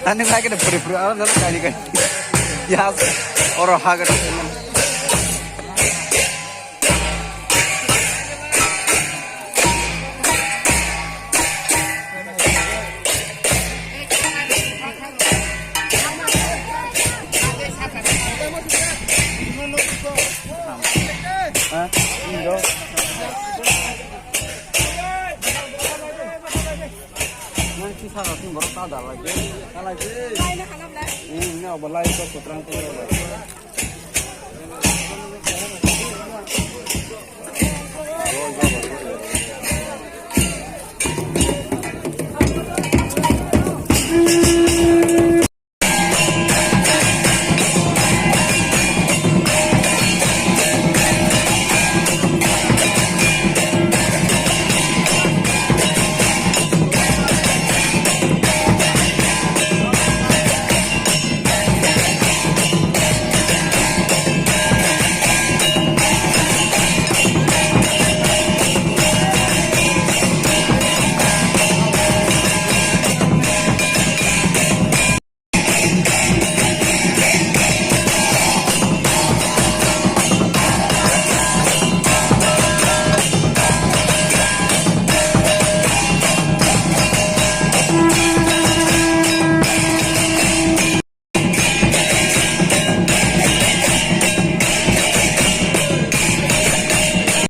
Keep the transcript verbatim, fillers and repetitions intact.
Ani lagi na puri puri, alam dalam kani kani. Ya, oro hagar. Hah? Indo. Nang si saka sing borok ta dalai. Dalai. Ini obo lai to kutrang kutrang.